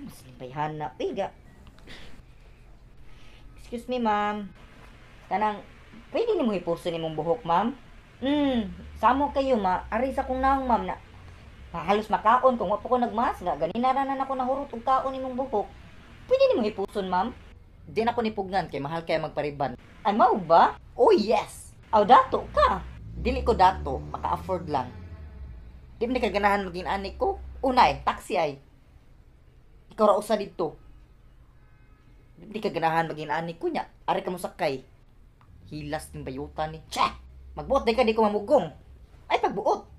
Sa mas bayhana, uy ga. Excuse me, ma'am. Kanang, pwede nimo hipuson imong buhok, ma'am? Samo kayo, ma. Ari sa kong naong, ma'am, na halos makaon kung wa pa ko nagmas nga ganina ra na nako nahurot og kaon imong buhok. Pwede nimo hipuson, ma'am? Di na ko nipugnan kay mahal kay magpariban. Ay, mao ba? Oh yes. Aw, dato ka. Dili ko dato, maka-afford lang. Di man ka ganahan maging anik ko. Una eh, taxi ay. Ikaw ra usa didto. Di ka ganahan maging anik ko nya. Ari ka mo sakay. Hilas ning bayutan ni. Tsa! Magbuot di ka, di ko mamugong. Ay, pagbuot.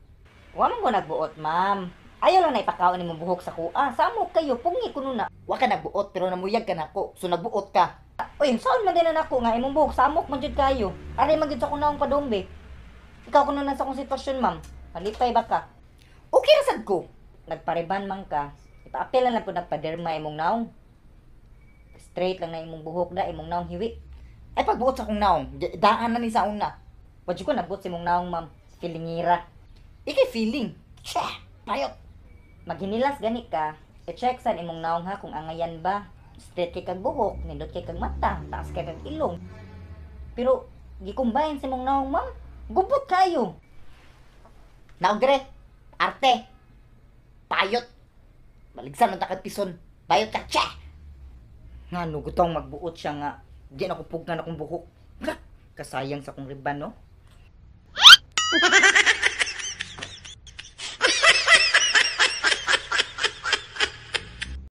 Wa man ko nagbuot, ma'am. Ayaw lang na ipakaon imong buhok sa kuha. Samo kayo, pungi kuno na. Wa ka nagbuot pero namuyag ka nako. So nagbuot ka. Uy, saan man din na nako nga imong buhok samok man jud kayo. Ari man jud sa akong naong padungbe. Ikaw kuno na sa akong sitwasyon, ma'am. Malipay ba ka? Okay ra sad ko. Nagpariban man ka. Ipaapil lang po nagpaderma imong naong. Straight lang na imong buhok da, imong naong hiwi. Ay, pagbuot sa akong naong. Daan na ni sa una. Wa jud ko nagbuot sa imong naong, ma'am. Feelingira. Ikay feeling. Tsa! Payot. Maghinilas gani ka. I-check san imong naong ha kung angayan ba. Straight kay kag buhok, nindot kay kag mata, taas kay kag ilong. Pero gikumbayan sa imong naong, ma'am. Gubot kayo. Naong dire. Arte. Payot. Baligsan ang takad pison. Bayot ka. Tsa! Nga no, gutong magbuot siya nga. Di na ko pugnan akong buhok. Kasayang sa akong riban, no?